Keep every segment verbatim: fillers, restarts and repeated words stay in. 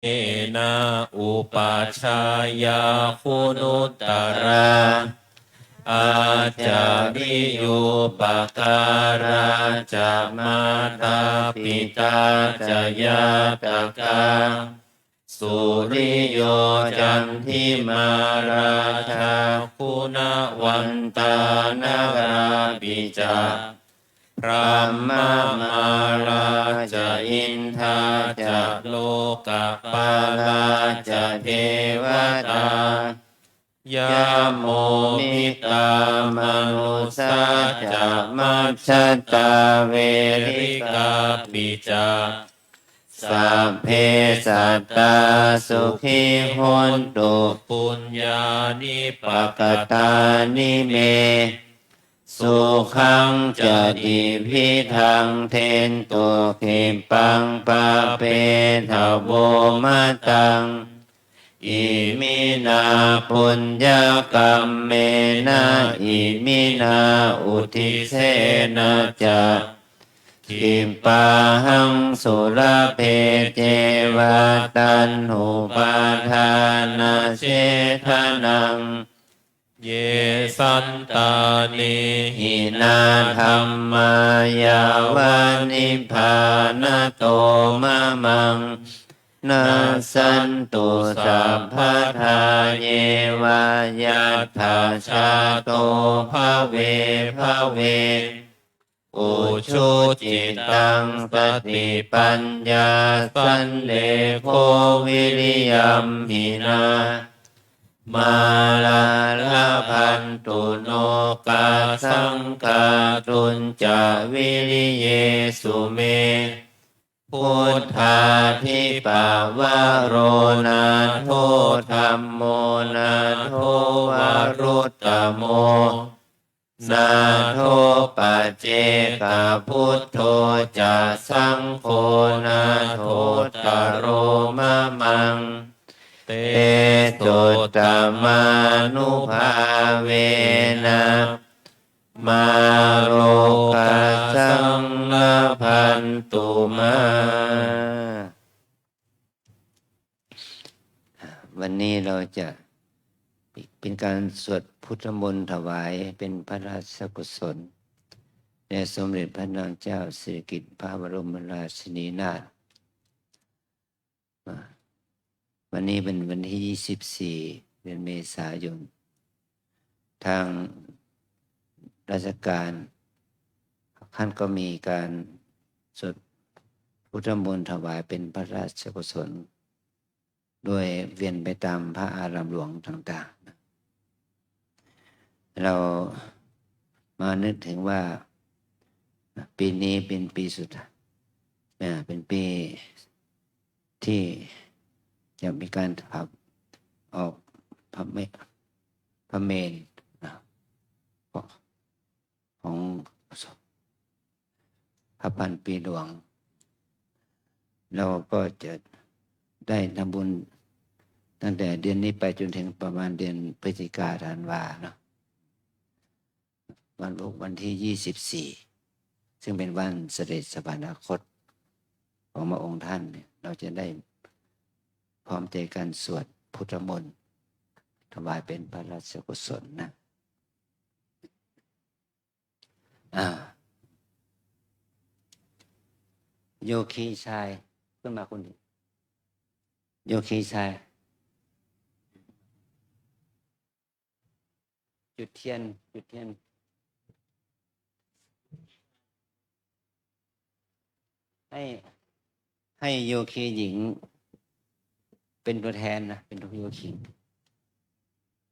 ena upajjhāyā guṇuttarā, ācariyūpakārā ca mātā pitā ca ñātakā, suriyo candimā rājā guṇavantā narāpi ca, brahmamārā ca indā ca lokapālā ca devatā, yamo mittā manussā ca majjhattā verikāpi ca, sabbe sattā sukhī hontu, puññāni pakatāni me, sukhañca tividhaṃ dentu, khippaṃ pāpetha vo mataṃ. Iminā puññakammena, iminā uddisena ca, khippāhaṃ sulabhe ceva taṇhupādānachedanaṃ. Ye santāne hinā dhammā, yāva nibbānato mamaṃ, nassantu sabbadā yeva yattha jāto bhave bhave. Ujucittaṃ satipaññā sallekho viriyamhinā, mārā labhantu nokāsaṃ kātuñca viriyesu me. Buddhādhipavaro nātho, dhammo nātho varuttamo, nātho paccekabuddho ca, saṅgho nāthottaro mamaṃ. Tesottamānubhāvena, mārokāsaṃ labhantu mā. วันนี้เราจะเป็นการสวดพุทธมนต์ถวายเป็นพระราชกุศลแด่สมเด็จพระนางเจ้าสิริกิติ์พระบรมราชินีนาถ อ่า วันนี้เป็นวันที่ยี่สิบสี่ เดือนเมษายน ทางราชการท่านก็มีการสวดพุทธมนต์ถวายเป็นพระราชกุศล โดยเวียนไปตามพระอารามหลวงต่างๆ เรามานึกถึงว่า ปีนี้เป็นปีสุดท้าย อ่า เป็นปีที่จะมีการเผา ออกพระเม- พระเมรุ นะ ของ พระพันปีหลวง เราก็จะได้ทำบุญตั้งแต่เดือนนี้ไปจนถึงประมาณเดือนพฤศจิกา ธันวาเนาะ วันพุธวันที่ยี่สิบสี่ ซึ่งเป็นวันเสด็จสวรรคตของพระองค์ท่านเนี่ย เราจะได้พร้อมใจกันสวดพุทธมนต์ถวายเป็นพระราชกุศลนะ อ่า โยคีชาย ขึ้นมาคุณ โยคีชาย จุดเทียน จุดเทียน ให้ ให้โยคีหญิง เป็นตัวแทนนะ เป็นตัวโยคี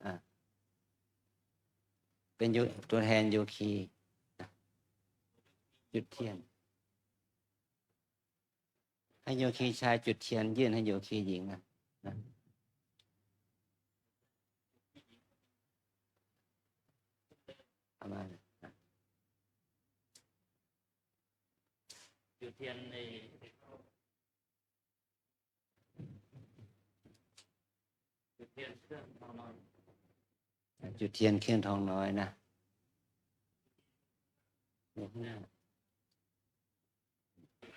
อ่า เป็นโย- ตัวแทนโยคีนะ จุดเทียน ให้โยคีชายจุดเทียน ยื่นให้โยคีหญิงนะ นะ เอามา จุดเทียนใน จุดเทียนเครื่องทองน้อย จุดเทียนเครื่องทองน้อยนะ อยู่ข้างหน้า จุดเทียน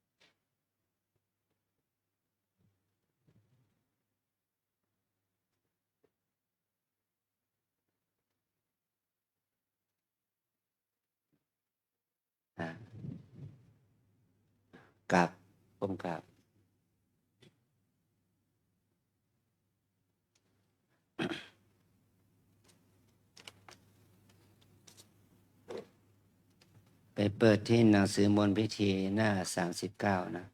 ใน กราบ ก้มกราบ ไปเปิดที่หนังสือมนต์พิธีหน้าสามสิบเก้านะ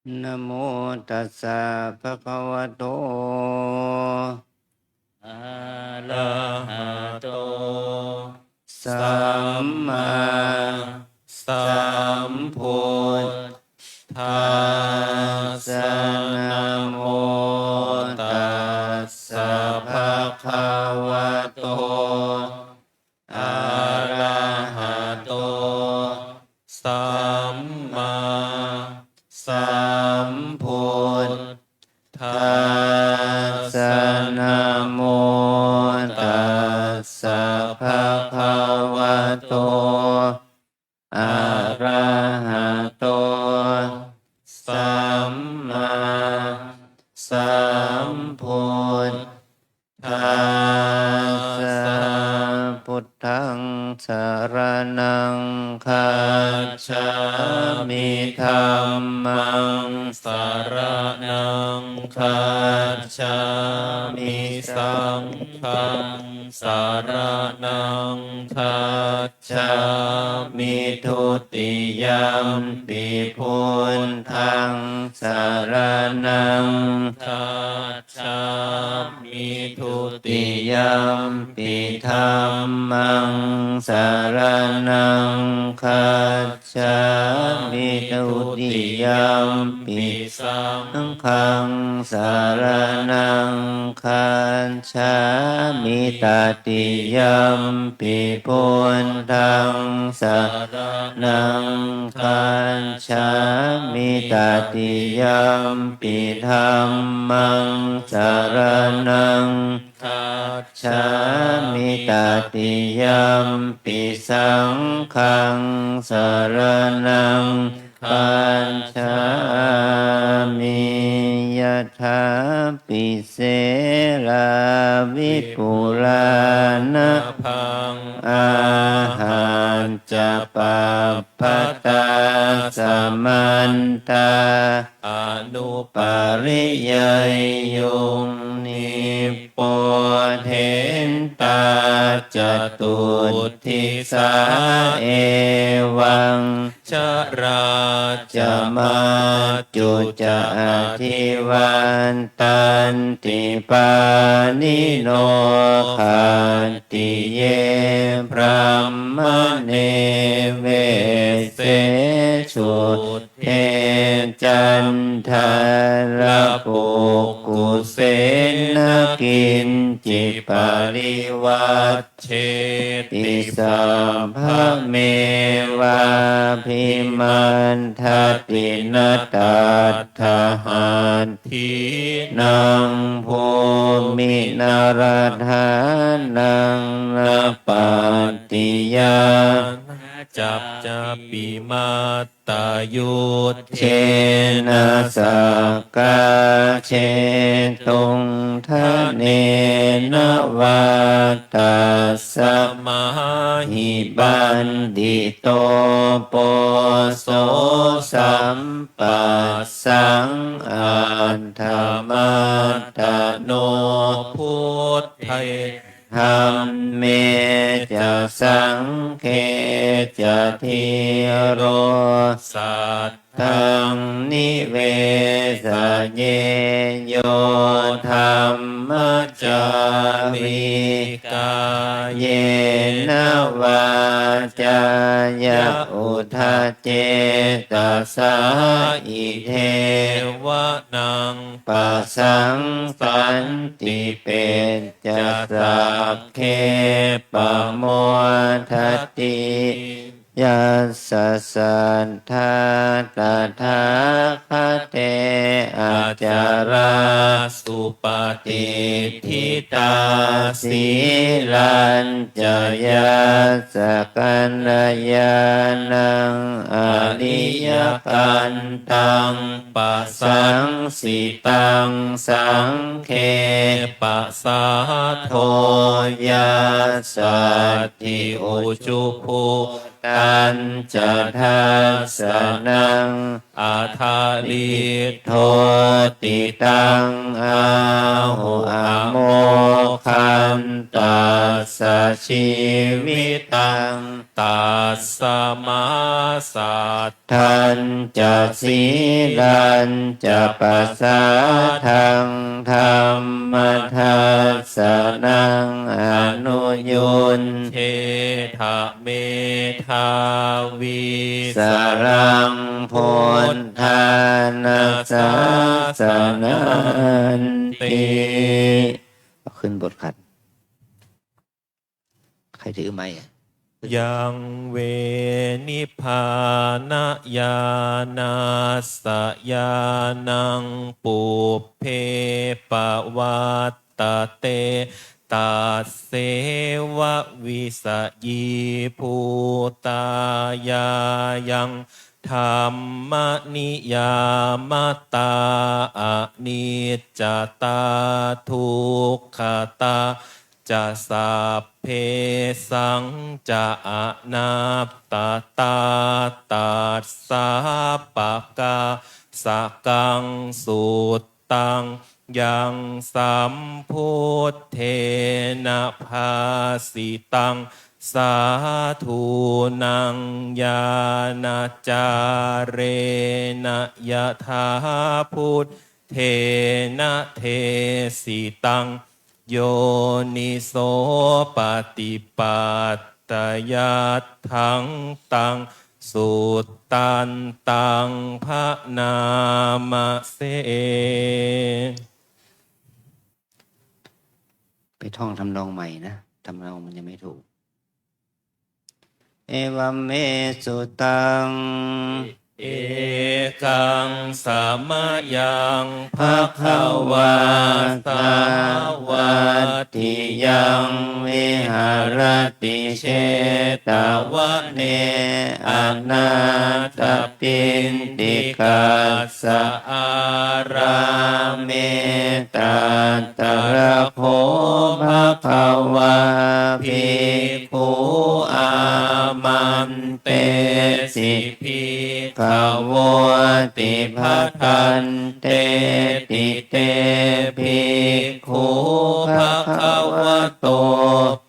Namo tassa bhagavato arahato sammāsambuddhassa. Namo tassa bhagavato arahato sammāsambuddhassa. Namo tassa bhagavato arahato sammāsambuddhassa. Buddhaṃ saraṇaṃ gacchāmi. Dhammaṃ saraṇaṃ gacchāmi. Saṅghaṃ saraṇaṃ gacchāmi. Dutiyampi buddhaṃ saraṇaṃ gacchāmi. Dutiyampi dhammaṃ saraṇaṃ gacchāmi. Dutiyampi saṅghaṃ saraṇaṃ gacchāmi. Tatiyampi buddhaṃ saraṇaṃ gacchāmi. Tatiyampi dhammaṃ saraṇaṃ gacchāmi. Tatiyampi saṅghaṃ saraṇaṃ gacchāmi. Yathāpi selā vipulā nabhaṃ āhacca pabbataṃ, samantā anupariyeyyuṃ, nippothentā catuddisā, evaṃ jarā ca maccunā ca adhivattanti pāṇino. Khattiye brāhmaṇe vesse sudde caṇḍalapukkuse, na kiñci parivajjeti, sabbamevābhimaddati. Na tattha hatthīnaṃ bhūmi na rathānaṃ, na pattiyā na cāpi mattayuddhena, sakkā jetuṃ dhanena vā. Tasmā hi paṇḍito poso sampassaṃ atthamattano, buddhe dhamme ca saṅghe ca dhīro saddhaṃ nivesayeyya. Yo dhammacārī kāyena vācāya uda cetasā, idheva naṃ pasaṃsanti, peccā sagge pamodati. Yassa satthā tathāgate acalā supatiṭṭhitā, sīlañca yassa kalyāṇaṃ ariyakantaṃ pasaṃsitaṃ, saṅghe pasādo yassatthi ujubhūtañca dassanaṃ, adaliddoti taṃ āhu amoghaṃ tassa jīvitaṃ. Tasmā sat thañca sīlañca pasādaṃ dhammadassanaṃ anuyuñjetha medhāvī saraṃ buddhāna sāsananti. เอาขึ้นบทขัด ใครถือไมค์อะ Yaṃ ve nibbānañāṇassa ñāṇaṃ pubbe pavattate, tasseva visayībhūtā yāyaṃ dhammaniyāmatā aniccatā dukkhatā ca sabbesaṃ ca anattā, tassā pakāsakaṃ suttaṃ yaṃ sambuddhena bhāsitaṃ sādhūnaṃ ñāṇacārena yathā buddhena desitaṃ yonisopaṭipattayatthaṃ taṃ suttantaṃ bhaṇāma se. ไปท่องทำนองใหม่นะ ทำนองมันยังไม่ถูก Evaṃ me sutaṃ. Ekaṃ samayaṃ bhagavā sāvatthiyaṃ viharati jetavane anāthapiṇḍikassa ārāme. Tatra kho bhagavā bhikkhū āmantesi bhikkhavoti. Bhadanteti te bhikkhū bhagavato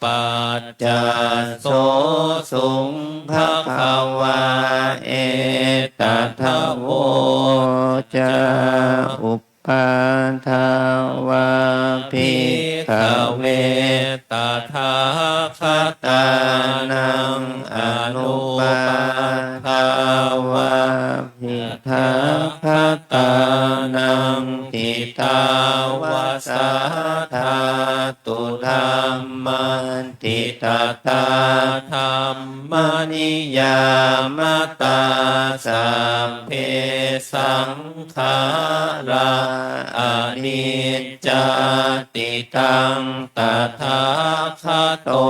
paccassosuṃ. Bhagavā etadavoca. Uppādā vā bhikkhave tathāgatānaṃ anuppādā vā bhikkhave tathāgatānaṃ ṭhitāva sā dhātu dhammaṭṭhitatā dhammaniyāmatā sabbe saṅkhārā aniccāti. Taṃ tathāgato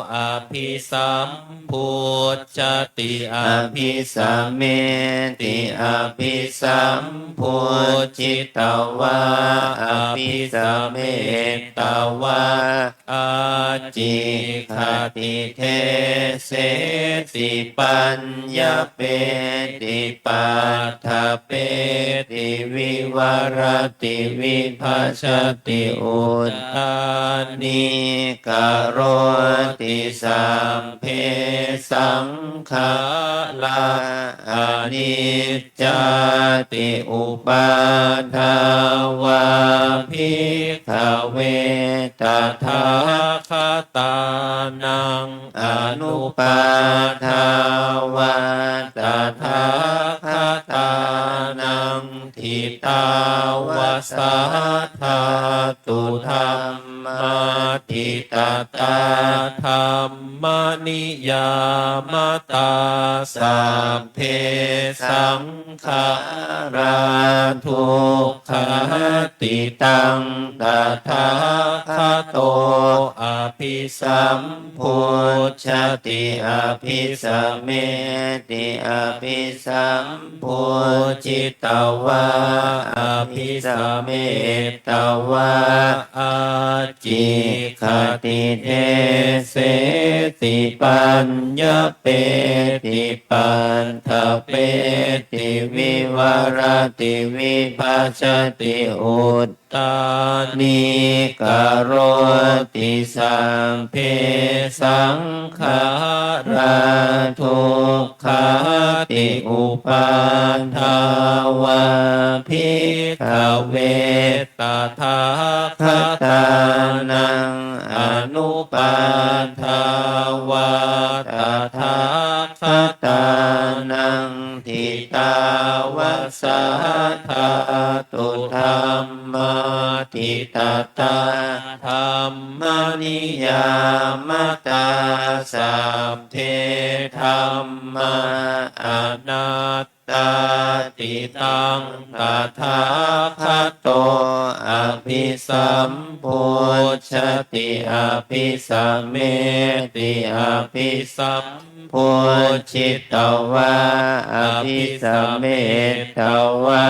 abhisam bujjhati abhisameti abhisambujjhitvā abhisametvā ācikkhati deseti paññapeti paṭṭhapeti vivarati vibhajati uttānīkaroti sabbe saṅkhārā aniccāti. Uppādā vā bhikkhave tathāgatānaṃ anuppādā vā tathāgatānaṃ ṭhitāva sā dhātu dhammā anattāti. Tathā dhammaniyāmatā sabbe saṅkhārā dukkhāti. Taṃ tathāgato abhisambujjhati abhisameti. Abhisambujjhitvā abhisametvā ācikkhati deseti paññapeti paṭṭhapeti vivarati vibhajati uttānīkaroti. Sabbe saṅkhārā dukkhāti. Uppādā vā bhikkhave tathāgatānaṃ anuppādā vā tathāgatānaṃ ṭhitāva sā dhātudhammāti. Tathā dhammaniyāmatā sabbe dhammā anattāti. Taṃ tathāgato abhisambujjhati abhisameti. Abhisambujjhitvā abhisametvā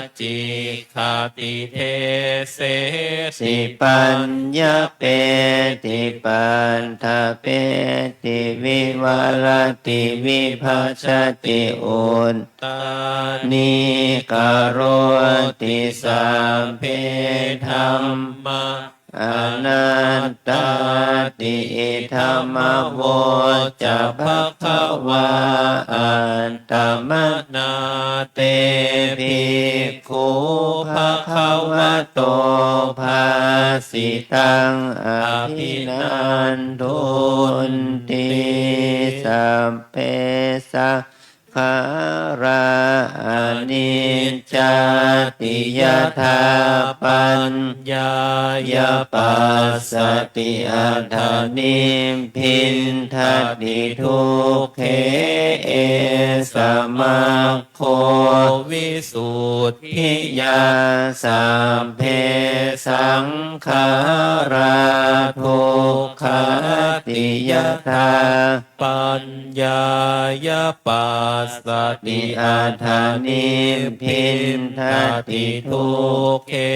ācikkhati deseti paññapeti paṭṭhapeti vivarati vibhajati uttānīkaroti. Sabbe dhammā anattāti. Idamavoca bhagavā. Attamanā te bhikkhū bhagavato bhāsitaṃ abhinandunti. Sabbe saṅ khārā aniccāti. Yadā paññāya passati atha nibbindati dukkhe, esa maggo visuddhiyā. Sabbe saṅkhārā dukkhāti. Yadā paññāya passati atha nibbindati dukkhe,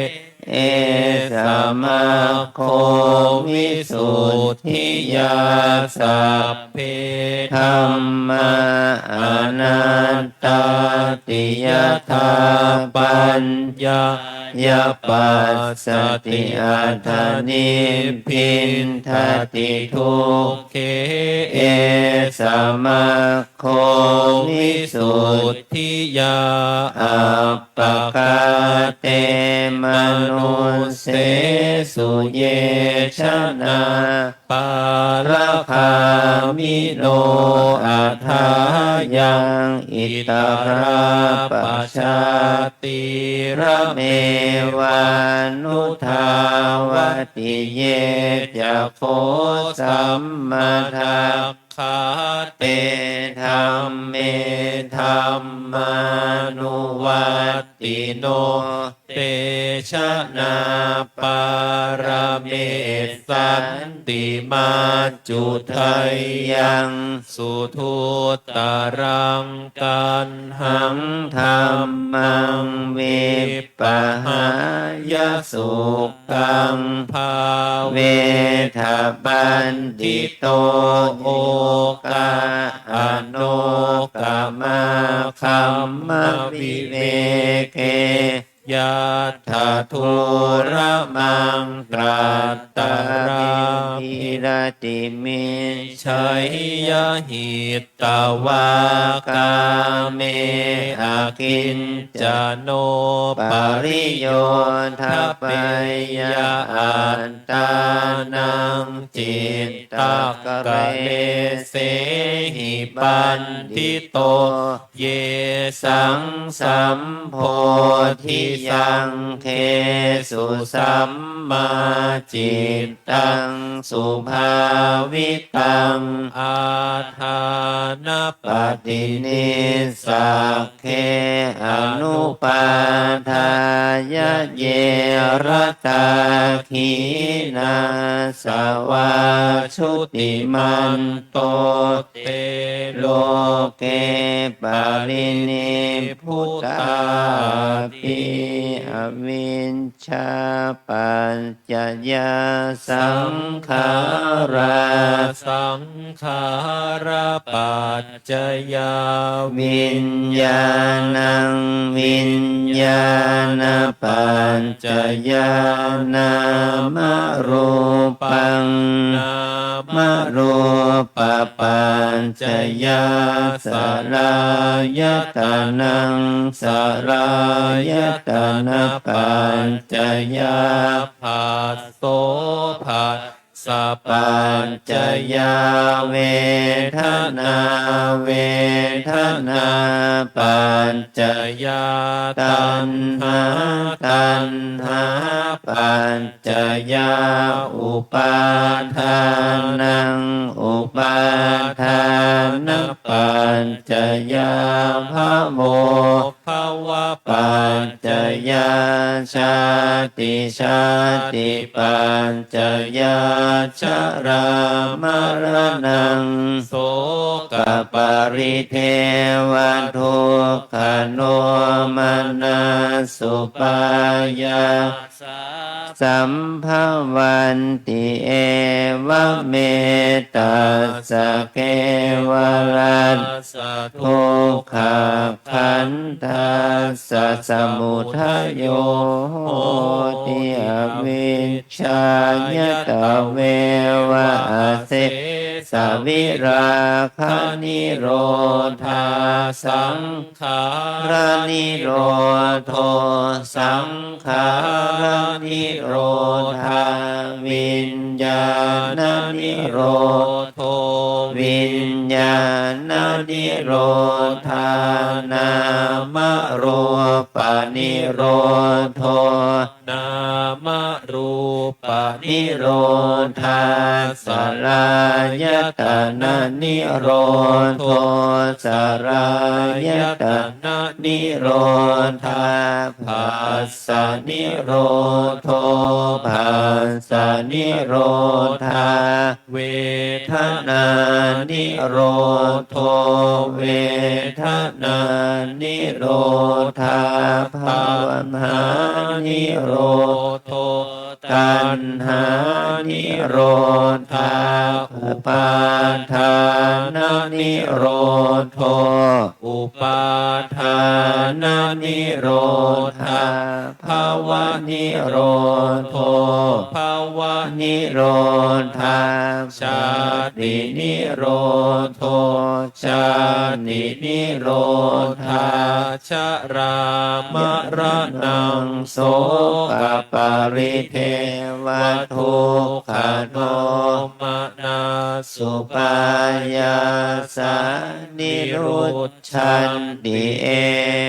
esa maggo visuddhiyā. Sabbe dhammā anattāti. Yadā paññā ya passati atha nibbindati dukkhe, esa maggo visuddhiyā. Appakā te manussesu ye janā pāragāmino athāyaṃ itarā pajātīramevānudhāvati. Ye ca kho sammadakkhā te dhamme dhammānuvattino, te janā pāramessanti maccudheyyaṃ suduttaraṃ. Taṇhaṃ dhammaṃ vippahāya sukhaṃ bhāvetha paṇḍito, okā no kamā kamma viveke, yattha dūramaṅgalattarābhiratimiccheyya, hitvā vā kāme akiñcano pariyodapeyya attānaṃ cittakkalesehi paṇḍito yesaṃ sambodhiyaṅgesu sammācittaṃ subhāvitaṃ āṭhānapaṭinissagge anupādāya ye ratā khīṇāsavā jutimanto te loke parinibbutāti. Avijjāpaccayā saṅkhārā saṅkhārapaccayā viññāṇaṃ viññāṇapaccayā nāmarūpaṃ nāmarūpapaccayā saḷāyatanaṃ saḷāyatanapaccayā phasso phass sapaccayā vedanā vedanāpaccayā taṇhā taṇhāpaccayā upādānaṃ upādānapaccayā bhavo bhavapaccayā jāti jātipaccayā jarāmaraṇaṃ sokaparidevadukkhadomanassupāyā sā sambhavanti. Evametass kevalassa dukkhakkhandhassa samudayo hoti avijjāya tveva asesavirāganirodhā saṅ khāranirodho saṅkhāranirodhā viññāṇanirodho viññāṇanirodhā nāmarūpanirodho nāmarūpanirodhā saḷāyatananirodho saḷāyatananirodhā phassanirodho phassanirodhā vedanānirodho vedanānirodhā taṇhānirodho taṇhānirodhā upādānanirodho upādānanirodhā bhavanirodho bhavanirodhā jātinirodho jātinirodhā jarāmaraṇaṃ sokaparidevadukkhadomanassupāyāsā nirujjhanti.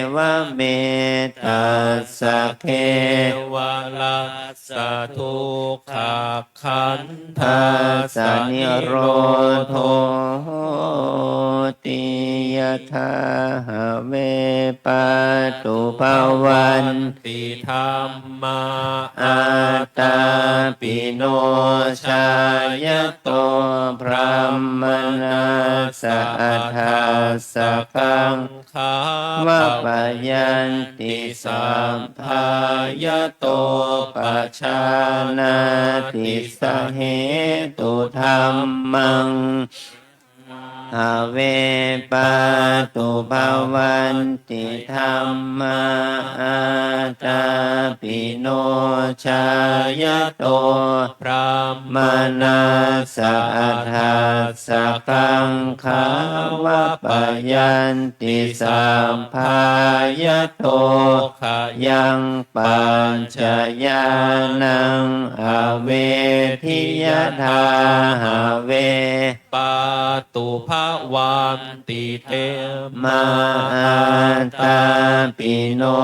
Evametass kevalassa dukkhakkhandhassa nirodho hoti. Yathā have pattu bhavanti dhammā ātāpino jāyato brāhmaṇassa adhassa gaṅ khā vappayanti sabbā yato pajānāti sahetu dhammaṃ have pātubhavanti dhammā. Ātāpino jāyato brāhmaṇassa adajjaggaṃ gāvapayanti sabbā yato khayaṃ paccayānaṃ avediyathā have pātubhavanti te. Mā ātāpino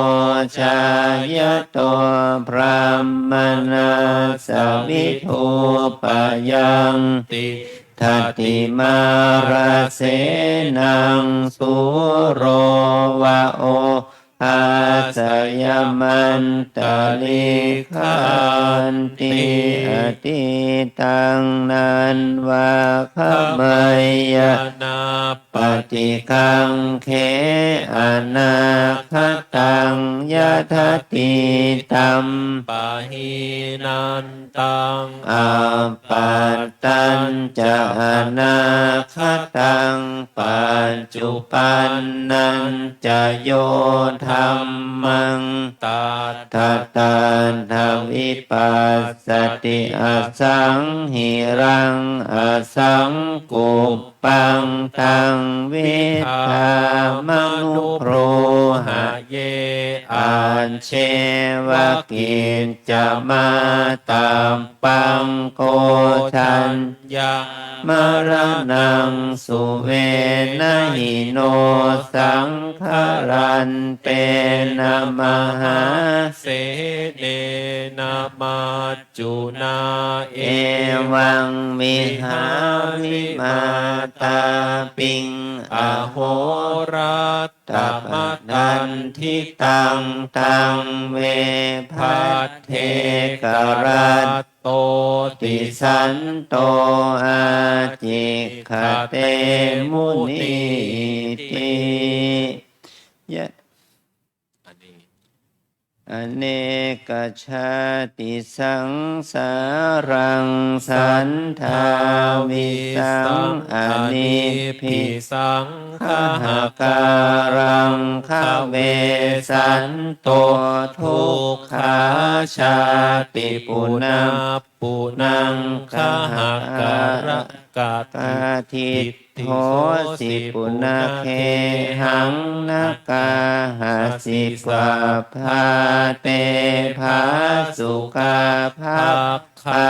jāyato brāhmaṇassa vidhūpayaṃ tiṭṭhati mārasenaṃ sūro va o ghā sayamantalikkhanti. Atītaṃ nānvāgameyya nappaṭikaṅkhe anāgataṃ yadatītam pahīnantaṃ appattañca anāgataṃ paccuppannañca yo dhammaṃ tattha tattha vipassati asaṃhiraṃ asaṅkuppaṃ taṃ viddhā manubrūhaye ajjeva kiccamātappaṃ ko jañ ññā maraṇaṃ suve na hi no saṅgarantena mahāsenena maccunā evaṃ vihārimātāpiṃ ahorat tamatthaṇḍitaṃ taṃ ve bhaddekarattoti santo ācikkhate munīti. Ya- anekajātisaṃsāraṃ sandhāvissaṃ anibbisaṃ gahakāraṃ gavesanto dukkhā jāti punappunaṃ gahakāra kati diṭṭhosi punagehaṃ nakāhasi sabbā te bhāsukā bhagghā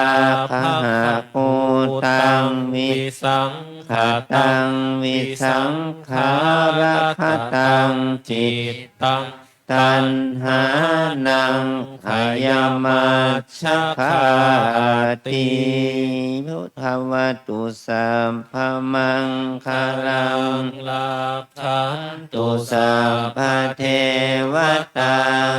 gahaguttaṃ visaṅkhataṃ visaṅkhāragataṃ cittaṃ taṇhānaṃ khayamajjhagāti. Bhavatu sabbamaṅgalaṃ rakkhantu sabbadevatā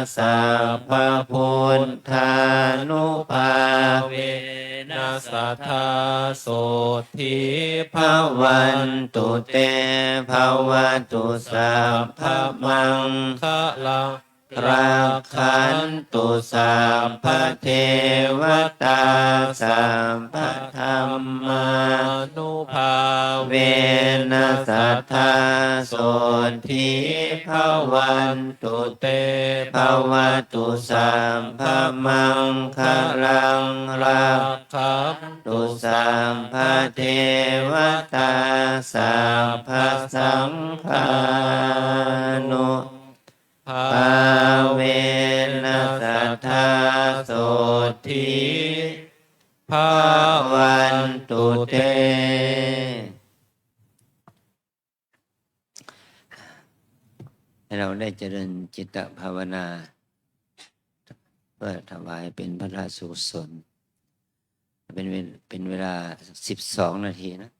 sabbabuddhānubhāvena sadā sotthī bhavantu te. Bhavatu sabbamaṅgalaṃ rakkhantu sabbadevatā sabbadhammānubhāvena sadā sotthī bhavantu te. Bhavatu sabbamaṅgalaṃ rakkhantu sabbadevatā sabbasaṅghānu bhāvena sadā sotthī bhavantu te. ให้เราได้เจริญจิตภาวนา เพื่อถวายเป็นพระราชกุศล เป็นเว- เป็นเวลาสิบสองนาทีนะ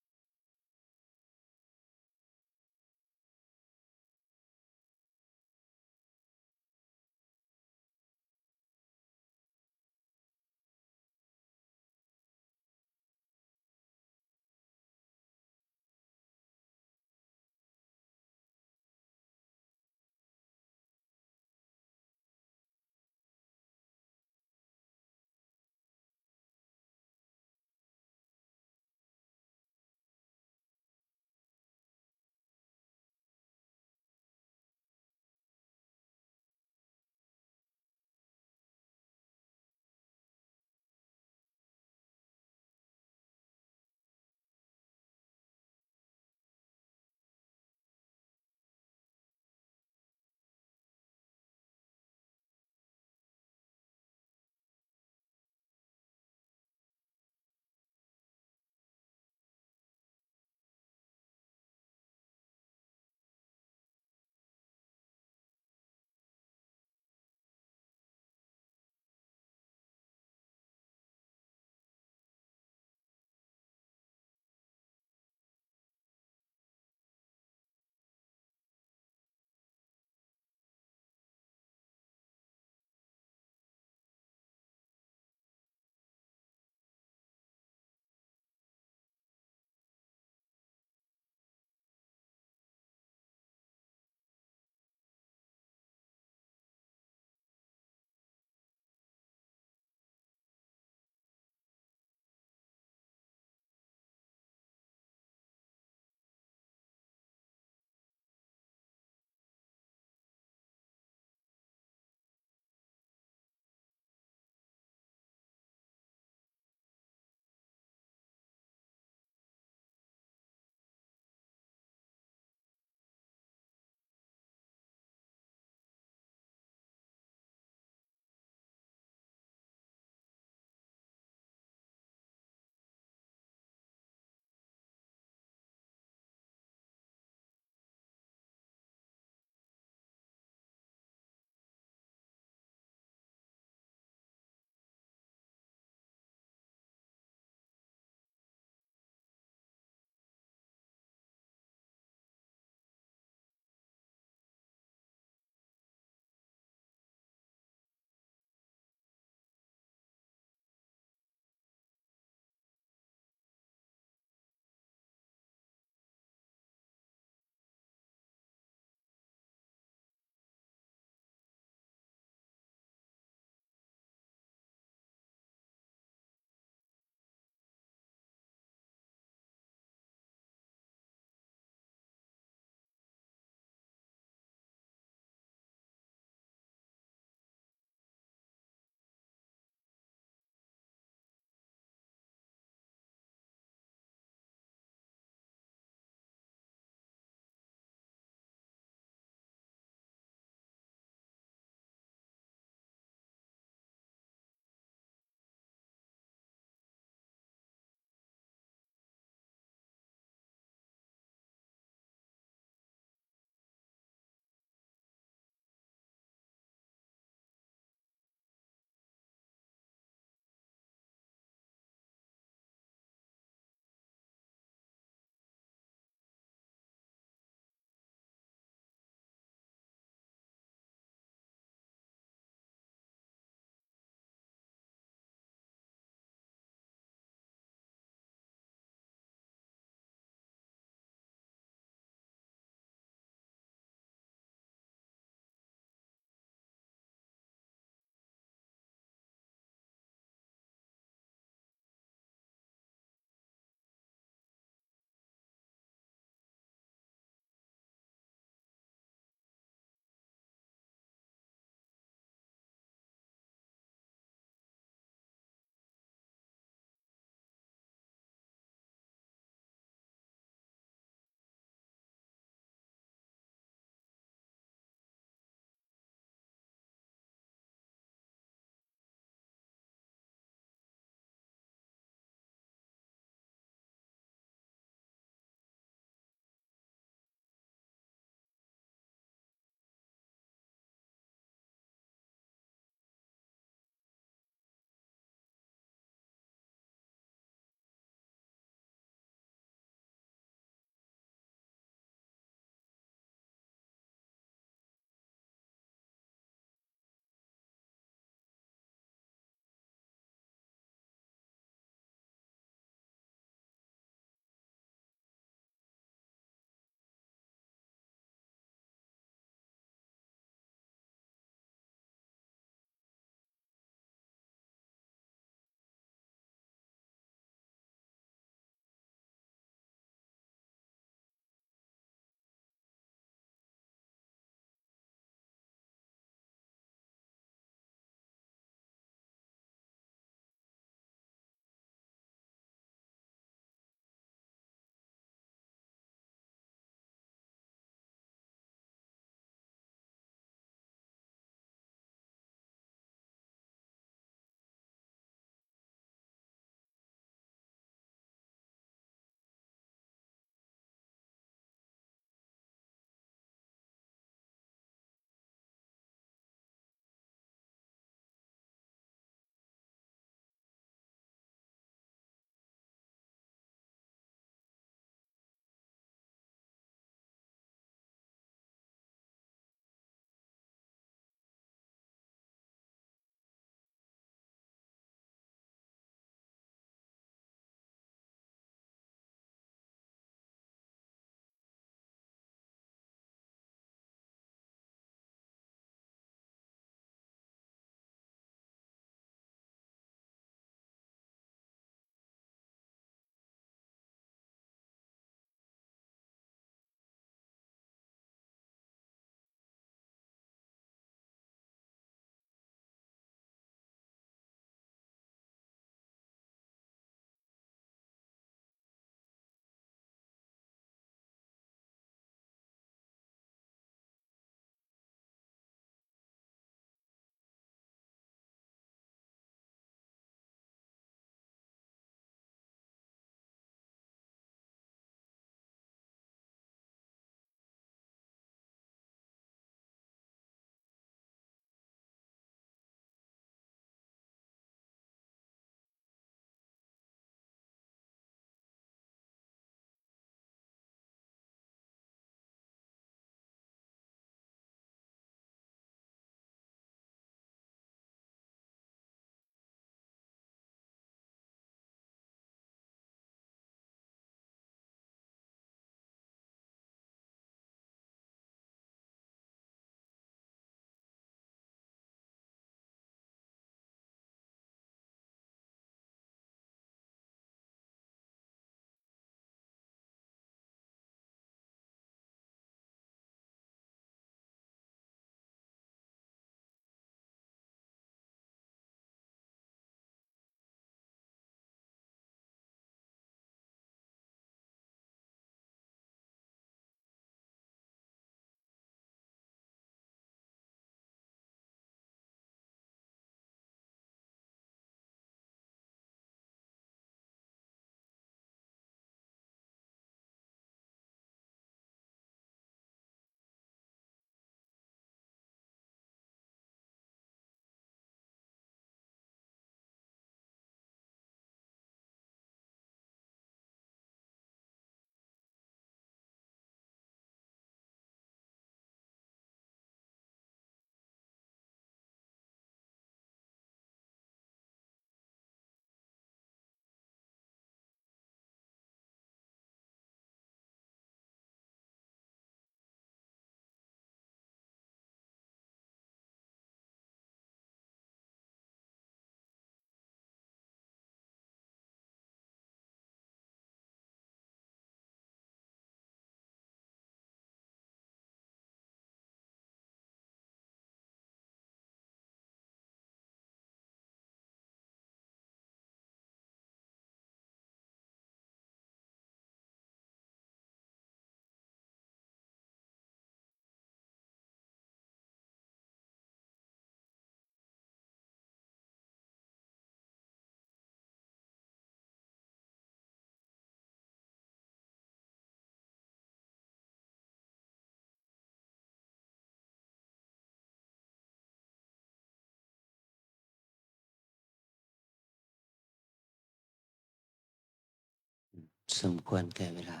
สมควรแก่เวลา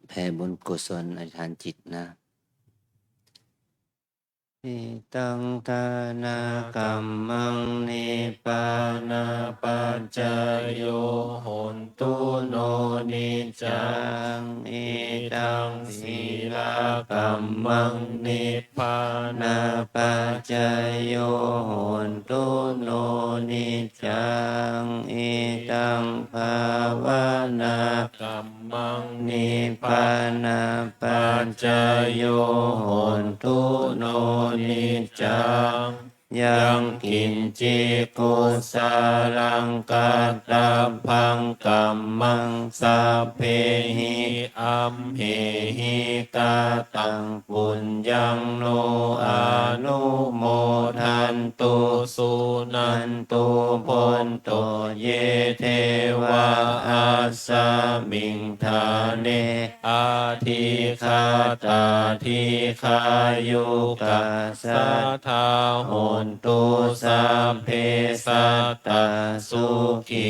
แผ่บุญกุศลอธิษฐานจิตนะ Idaṃ dānakammaṃ nibbānapaccayo hontu no niccaṃ. Idaṃ sīlakammaṃ nibbānapaccayo hontu no niccaṃ. Idaṃ bhāvanākammaṃ nibbānapaccayo hontu no niccaṃ. Yaṃ kiñci kusalaṃ kattabbaṃ kammaṃ sabbehi amhehi kataṃ puññaṃ no anumodantu suṇantu bhonto ye devā asmiṃ ṭhāne adhigatā dīghāyukā sadā hontu sabbe sattā sukhī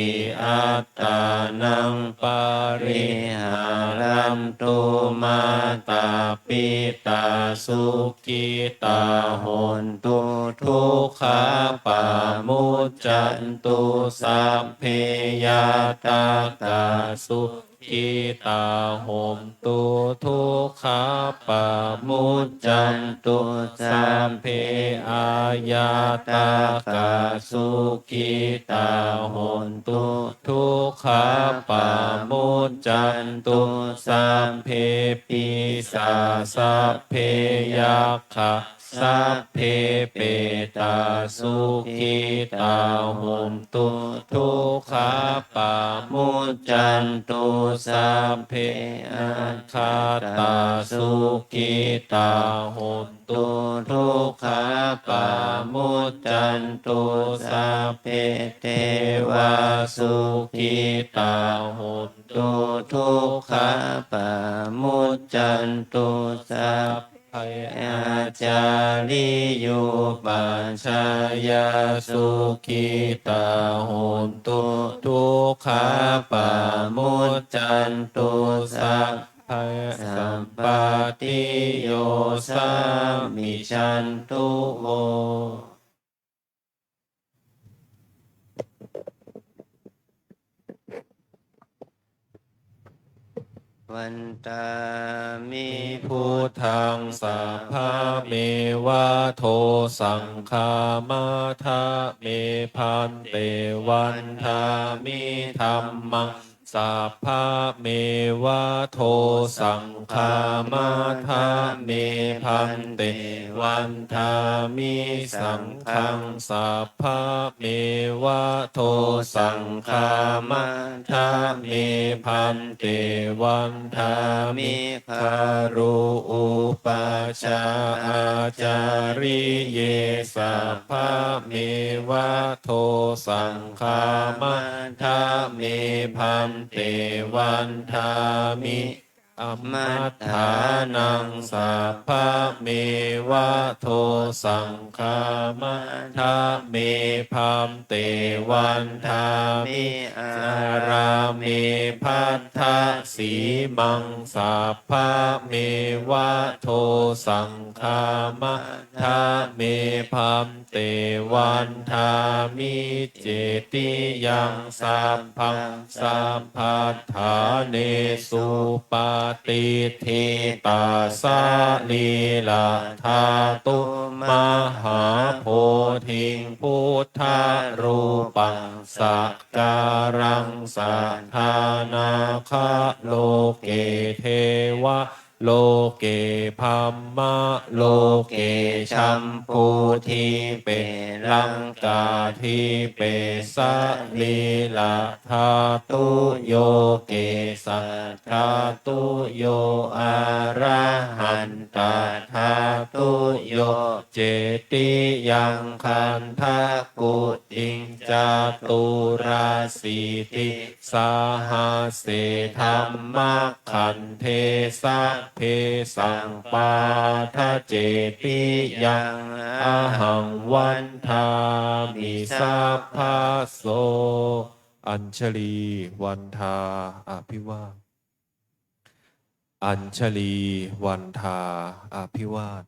attānaṃ pariharantu. Mātā pitā sukhitā hontu dukkhā pamuccantu. Sabbe ñātakā sukhitā hontu dukkhā pamuccantu. Sabbe aññātakā sukhitā hontu dukkhā pamuccantu. Sabbe pisā sabbe yakkhā sabbe petā sukhitā hontu dukkhā pamuccantu. Sabbe nakkhattā sukhitā hontu dukkhā pamuccantu. Sabbe devā sukhitā hontu dukkhā pamuccantu. Sabbe ācariyupajjhāyā sukhitā hontu dukkhā pamuccantu. Sabbe sampattiyo samijjhantu vo. Vandāmi buddhaṃ sabbameva dosaṃ khamatha me bhante. Vandāmi dhammaṃ sabbameva dosaṃ khamatha me bhante. Vandāmi saṅghaṃ sabbameva dosaṃ khamatha me bhante. Vandāmi guru upajjhā ācariye sabbameva dosaṃ khamatha me bhante. Vandāmi ammadānaṃ sabbameva dosaṃ khamatha me bhante. Vandāmi ārāme bhaddasīmaṃ sabbameva dosaṃ khamatha me bhante. Vandāmi cetiyaṃ sabbaṃ sabbaṭṭhānesu patiṭṭhitā sarīradhātu mahābodhiṃ buddharūpaṃ sakkāraṃ sadā nāgaloke deva loke brahmaloke jambudīpe laṅkādīpe sarīradhātuyo kesādhātuyo arahantadhātuyo cetiyaṃ gandhakuṭiṃ caturāsītisahasсе dhammakkhandhe sa sabbe sampādaceṭṭhiyaṃ ahaṃ vandāmi sabbaso. Añjalī vandā abhivā. Añjalī vandā abhivā.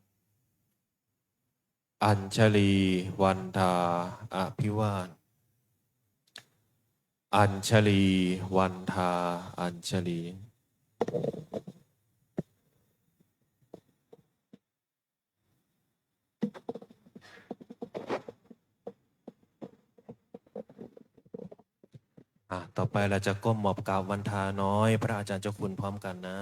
Añjalī vandā abhivā. Añjalī vandā añjalī. อ่ะ ต่อไปเราจะก้มหมอบกราบวันทาน้อยพระอาจารย์เจ้าคุณพร้อมกันนะ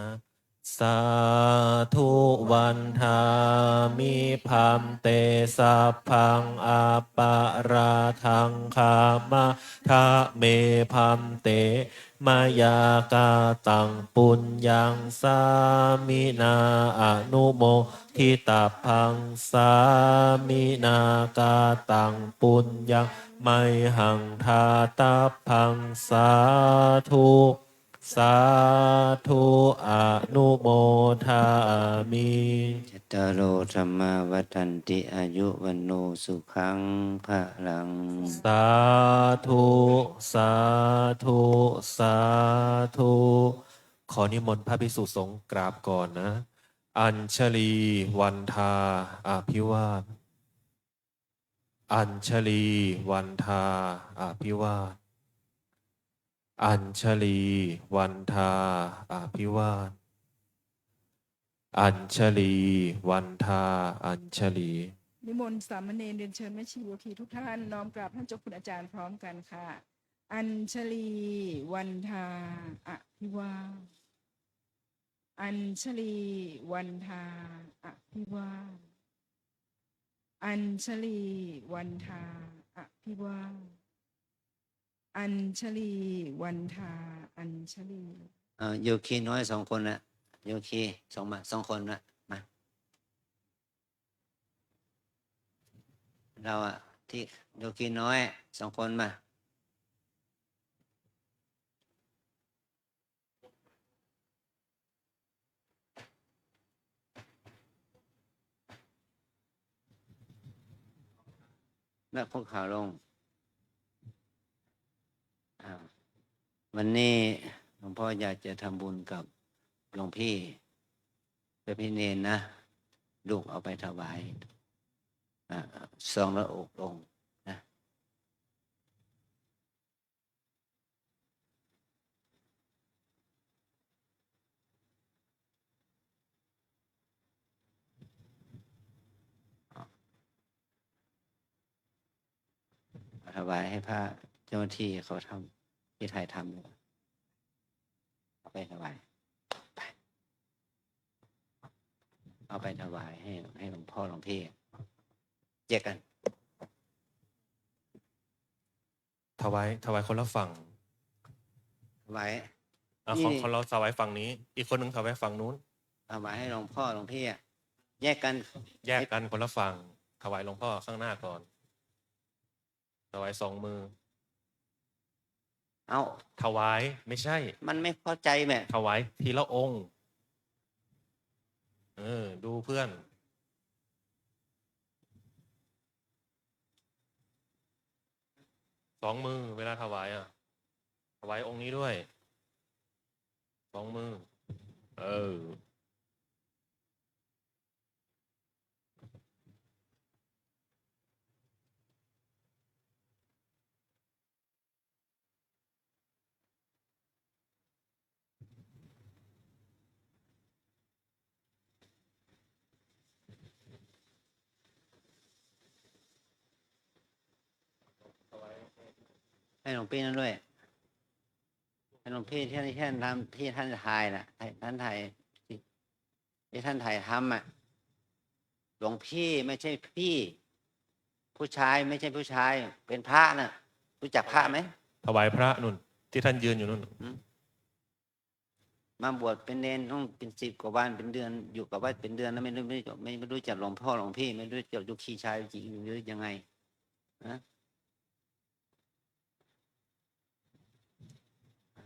Sādhu vandāmi bhante sabbaṃ aparādhaṃ khamatha me bhante. Mayā kataṃ puññaṃ sāminā anumoditabbaṃ, sāminā kataṃ puññaṃ mayhaṃ dātabbaṃ. Sādhu, sādhu, anumodāmi. Cattāro dhammā vaḍḍhanti āyu vaṇṇo sukhaṃ balaṃ. Sādhu, sādhu, sādhu. ขอนิมนต์พระภิกษุสงฆ์กราบก่อนนะ Añjalī vandā abhivā. Añjalī vandā abhivā. Añjalī vandā abhivā. Añjalī vandā añjalī. นิมนต์สามเณรเรียนเชิญแม่ชีโยคีทุกท่านน้อมกราบท่านเจ้าคุณอาจารย์พร้อมกันค่ะ Añjalī vandā abhivā. Añjalī vandā abhivā. Añjalī vandā abhivā. Añjalī vandā añjalī. อ่า โยคีน้อยสองคนนะ โยคีสองมา สองคนนะ มา เราอะ ที่โยคีน้อยสองคนมา และคุกเข่าลง อ่า วันนี้หลวงพ่ออยากจะทำบุญกับหลวงพี่ พระพิเณรนะ ลูกเอาไปถวาย อ่า ซองละหกองค์นะ ถวายให้พระเจ้าหน้าที่เขาทำ ที่ถ่ายทำอยู่ เอาไปถวาย ไป เอาไปถวายให้ ให้หลวงพ่อหลวงพี่ แยกกัน ถวาย ถวายคนละฝั่ง ถวาย อ่ะ นี่ ของ ของเราถวายฝั่งนี้ อีกคนหนึ่งถวายฝั่งนู้น ถวายให้หลวงพ่อหลวงพี่อะ แยกกัน แยกกันคนละฝั่ง ถวายหลวงพ่อข้างหน้าก่อน ถวายสองมือ เอ้า ถวาย ไม่ใช่ มันไม่เข้าใจแม่ ถวายทีละองค์ เออ ดูเพื่อน สองมือ เวลาถวายอ่ะ ถวายองค์นี้ด้วย สองมือ เออ ให้หลวงพี่นั่นด้วย ให้หลวงพี่ที่ท่าน ที่ท่านทำ ที่ท่านถ่ายน่ะ ให้ท่านถ่าย ที่ท่านถ่ายทำอ่ะ หลวงพี่ไม่ใช่พี่ ผู้ชายไม่ใช่ผู้ชาย เป็นพระน่ะ รู้จักพระไหม ถวายพระนุ่น ที่ท่านยืนอยู่นุ่น อืม มาบวชเป็นเณรต้องเป็นสิบกว่าวัน เป็นเดือน อยู่กับวัดเป็นเดือนแล้ว ไม่รู้ ไม่รู้ ไม่รู้จักหลวงพ่อหลวงพี่ ไม่รู้จักโยคีชายโยคีหญิง หรือยังไง ฮะ อ่า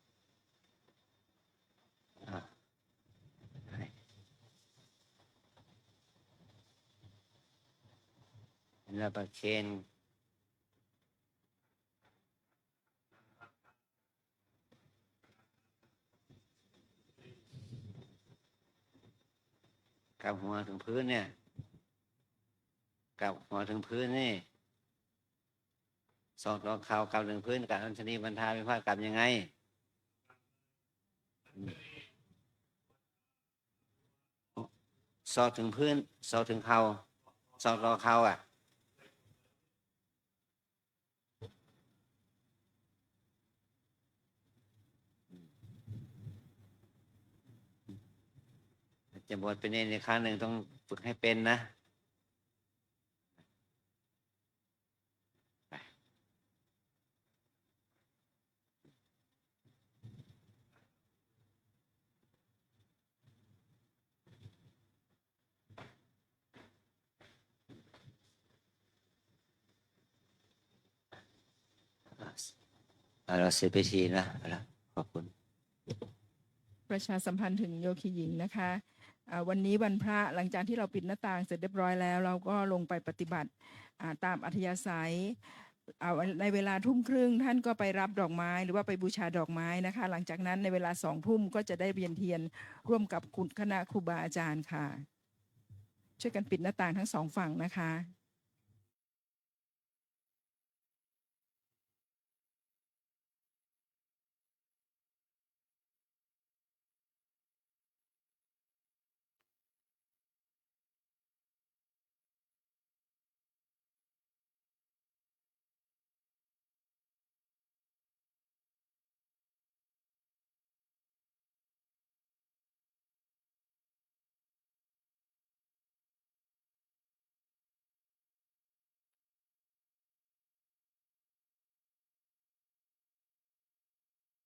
แล้วประเคนกลับหัวถึงพื้นเนี่ย กลับหัวถึงพื้นนี่ ศอกต่อเข่ากลับถึงพื้น กับอัญชลีบันทาพิพาทกลับยังไง ศอกถึงพื้น ศอกถึงเข่า ศอกต่อเข่าอ่ะ จะบวชเป็นเณรอีกครั้งหนึ่งต้องฝึกให้เป็นนะ เอาละ เสร็จพิธีนะ เอาละ ขอบคุณ ประชาสัมพันธ์ถึงโยคีหญิงนะคะอ่าวันนี้วันพระหลังจากที่เราปิดหน้าต่างเสร็จเรียบร้อยแล้ว เราก็ลงไปปฏิบัติอ่าตามอัธยาศัยอ่าในเวลาทุ่มครึ่งท่านก็ไปรับดอกไม้ หรือว่าไปบูชาดอกไม้นะคะ หลังจากนั้นในเวลาสองทุ่มก็จะได้เวียนเทียนร่วมกับคุณคณะครูบาอาจารย์ค่ะ ช่วยกันปิดหน้าต่างทั้งสองฝั่งนะคะ